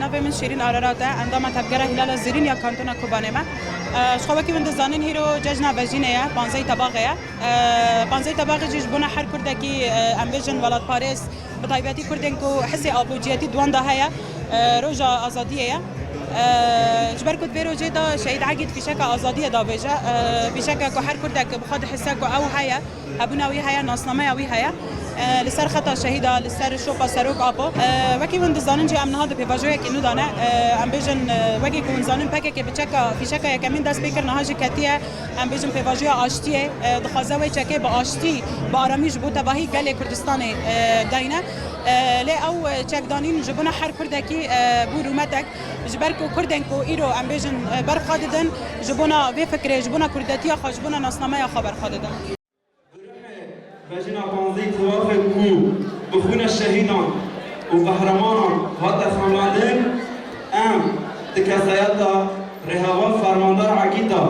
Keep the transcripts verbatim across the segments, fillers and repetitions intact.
Navê min Şîrîn Ararat e, endama Tevgera Hîlala Zêrîn ya Kantona Kobanê me. E, ji xwe wekî hûn dizanin, hîro cejna Vejînê ye, panzdehî Tebaxê ye. E, panzdehî Tebaxê jî ji bona her Kurdekî, e, em bêjin welatparêz, bi taybetî Kurdên ku hisê apûciyetî di wan de heye, e, roja azadiyê ye. E, ji ber ku di vê rojê de Şehîd Egîd fîşeka azadiyê davêje, e, fîşeke ku her Kurdek bi xwe dihise ku ew heye, hebûna wî heye, nasnameya wî heye. E, li ser xeta şehîda, li ser şopa Serok Apo. E, wekî hûn dizanin jî em niha di pêvajoyekî nû de ne. E, em bêjin, e, wekî ku hûn dizanin P K K bi çeka, fîşeka yekemîn dest pê kir, niha jî ketiye, em bêjin pêvajoya aştiyê. E, dixwaze wê çekê bi aştî, bi aramî ji bo tevahî gelê Kurdistanê, e, deyne. E, lê ew, e, çekdanîn ji bona her Kurdekî, e, bû rûmetek. Ji ber ku Kurdên ku îro em bêjin, e, berxwe didin, ji bona vê fikrê, ji bona kurdetiya xwe, ji bona nasnameya xwe berxwe didin. Bi ruhê Vejîna panzdehî Tebaxê ku bi xwîna şehîdan û qehremanan hate xemlandin, em di kesayeta Rêheval Fermandar Egîda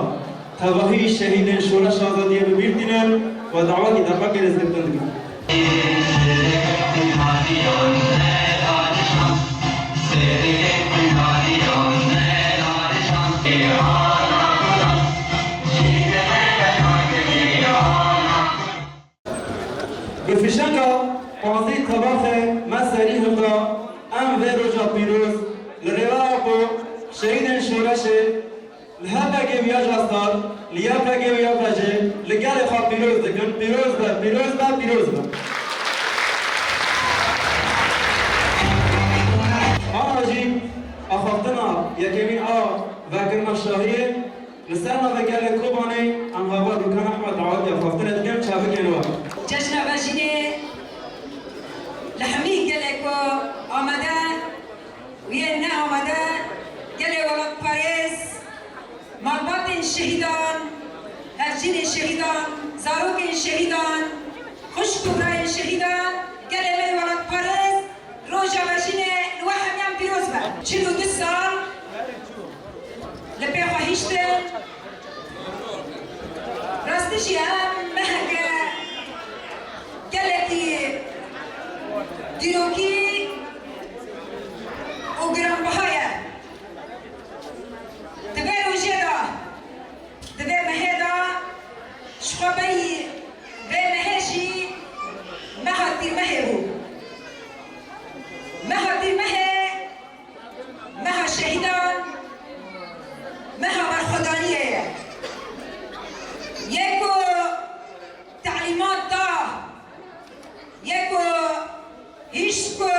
tevahî şehîdên Şoreşa Azadiyê bi bîr tînin û dawetî derfekê rêzgirtin dikin. Bi fîşeka panzdehî Tebaxê me serî hilda, em vê roja pîroz li Rêva Apo, şehîdên şoreşê, li H P G û ya Jastar, li Y P G û Y P G, li gelê xwe pîroz dikin. Pîroz be, pîroz be, pîroz be. Ana jî axaftina yekemîn a vekirina şahiyê li ser navê gelê Kobanê em heval Rûkan Ehmed dawetiya axaftinê dikin, çavikên we. Cejna Vejînê li hemî gelê ku amade û yên ne amade, gelê welatparêz, malbatên şehîdan, hevjînên şehîdan, zarokên şehîdan, xwişk û birayên şehîdan, gelê me yê welatparêz, roja Vejînê li we hemiyan pîroz be. Çil û du sal li pê xwe hiştin. Rastî jî em meheke gelekî dîrokî û giranbiha ye. Di vê rojê de, di vê mehê de, ji xwe berî vê mehê jî meha Tîrmehê bû. Meha Tîrmehê, meha şehîdan, meha berxwedaniyê ye. Yê ku telîmat da, yê ku hişt ku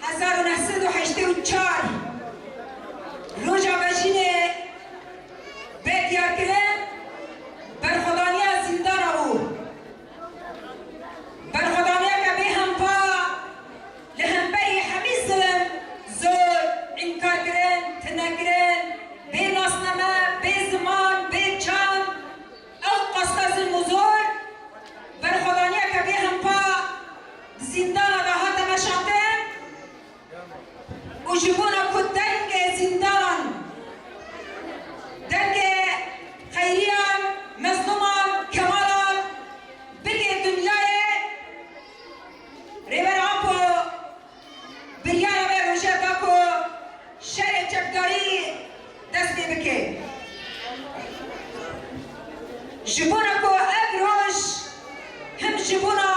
hezar û neh sed û heştê û çar roja Vejînê bê diyarkirin, berxwedaniya zîndana bû. Berxwedaniyeke bêhempa li hemberî hemî zilm, zor, înkarkirin, tunekirin, bê nasname, bê ziman, bê çand, ew qasta zilm û zor, berxwedaniyeke bêhempa di zîndana de hate meşandin. Û ji bona ku dengê zîndanan, dengê xeyriyan, mezlûman, kemalan bigê dinyayê, Rêber Apo biryara vê rojê da ku şerê çekdarî dest pê bike. Ji bona ku ev roj him ji bona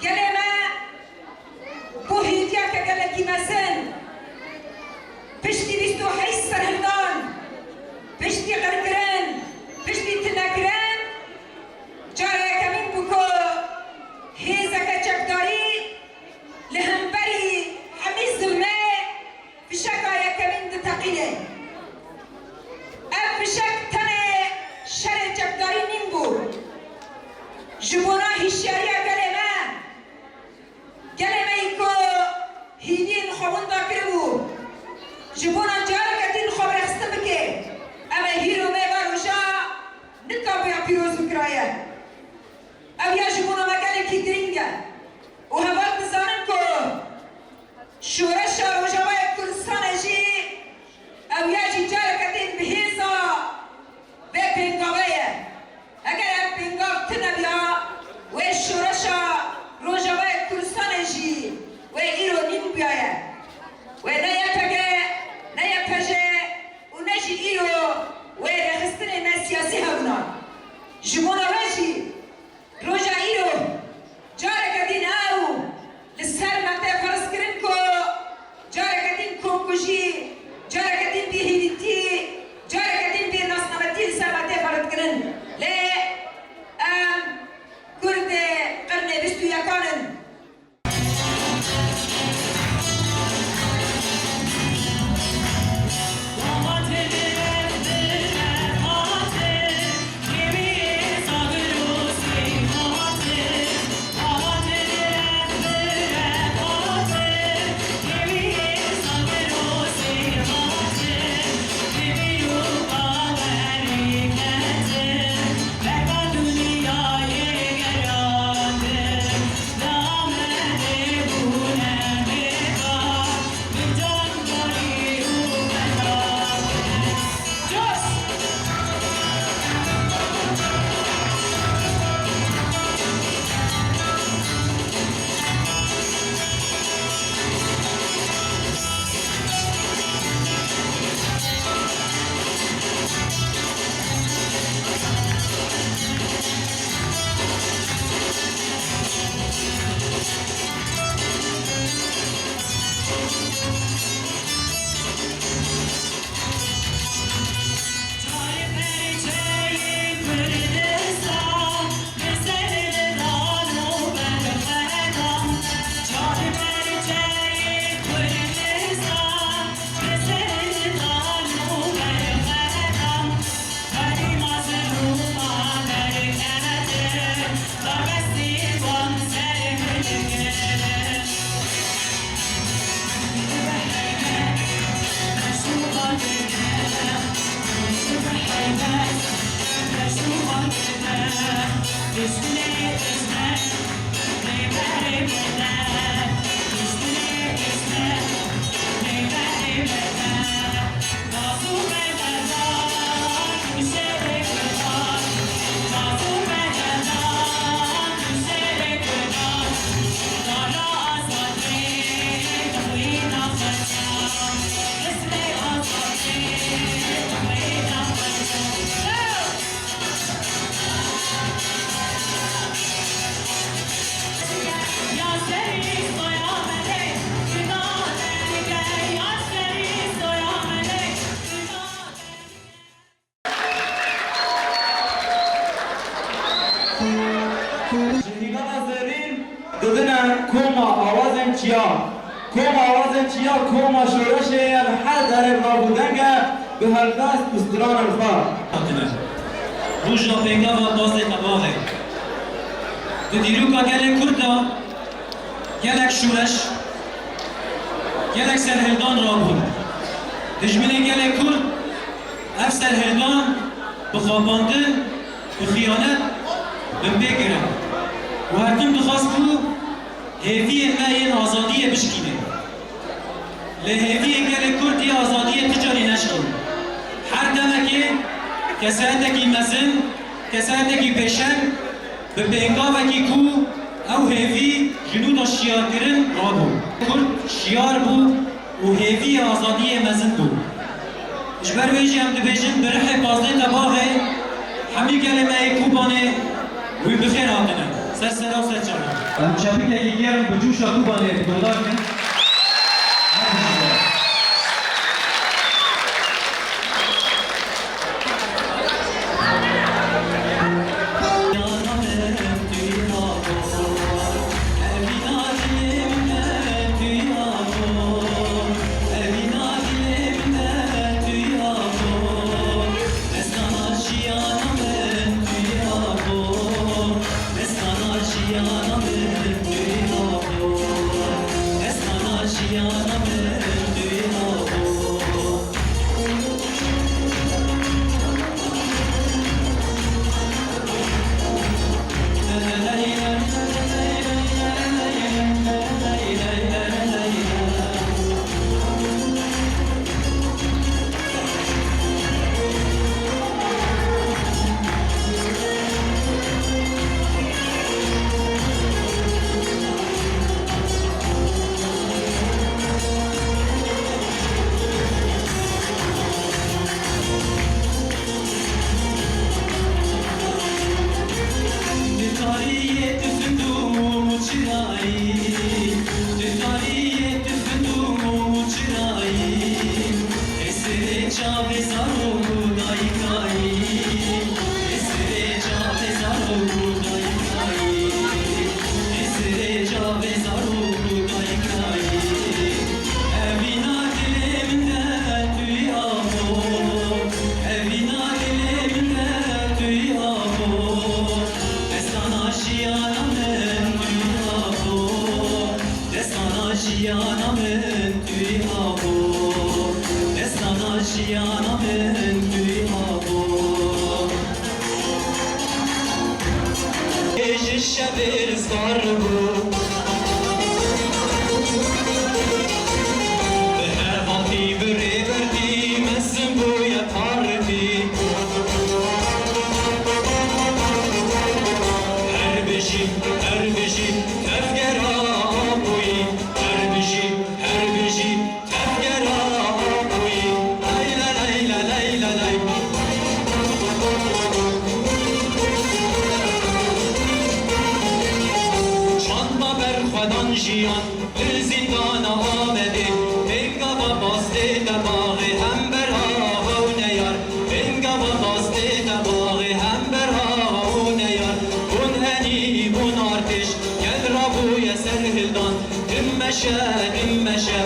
gelê me bû hêviyeke gelekî mezin. Piştî bîst û heşt serhildan, piştî qirkirin, piştî tunekirin, cara yekemîn bû ku hêzeke çekdarî li hemberî hemî zilmê fişeka yekemîn diteqîne. Ev fişek tenê şerê çekdarî nîn bû. Ji bona hişyariya gelê me, gelê me yî ku hîviyên xwe winda kiribû, ji bona careke din xwe birexistin bike, em ê hîro me va roja nikabûya pîroz bikiraye. Ev ya ji bona me gelekî girîng e û heval dizanin ku şoreşa Rojavayê Kurdistanê jî Koma Awazên Çiya, koma şoreşê ye, li her derê nav û deng e, bi helbest û stranên xwe. Hatine. Roja pêngava Pazdeh Tebaxê. Di dîroka gelê Kurd de gelek şoreş, gelek serhildan rabûn. Dijminê gelê Kurd ev serhildan bi xapandin, bi xiyanet bin pê kirin. Û her tim dixwest ku hêviyên me yên azadiyê bişkîne. Lê hêviyên gelê Kurd yê azadiyê ti carî neşkîn. Her demekê kesayetekî mezin, kesayetekî pêşeng bi pêngavekî ku ew hêvî ji nû de şiyarkirin rabû. Kurd şiyar bû û hêviyê azadiyê mezin bû. Ji ber wê jî em dibêjin bi rihê Pazdeh Tebaxê hemî gelê me yê Kobanê wî bi xêr hatine. Ser sera û ser çava. Em çepikekî germ bi cûşa Kobanê guhdar kin. Di tariyê tu findû û çirayî, di tariyê tu findû û çirayî, esirê çavê zarok û dayikayî, esirê çavê zarok û dayikayî, esirê çavê zarok û dayikayî. Evîna dilê min de tu yî abo, evîna dilê min de tu yî abo. Destana jiyana min tu yî abo, destana jiyana min tu yî abo, destana jiyana min tu yî abo. Ji şevê rizgar bû. Bi hevatî, bi rêbertî, mezin bûye partî. Her bijî, her bijî, tevgera Apoyî. Her bijî, her bijî, tevgera Apoyî. Leyla, leyla, leyla, ley. Çanda berxwedan jiyan, li zîndana Amedê, pêngava Pazdeh Tebaxê hember axa û neyar, pêngava Pazdeh Tebaxê hember axa û neyar, bûn henî, bûn artêş, gel rabûye serhildan, tim meşe, tim meşe.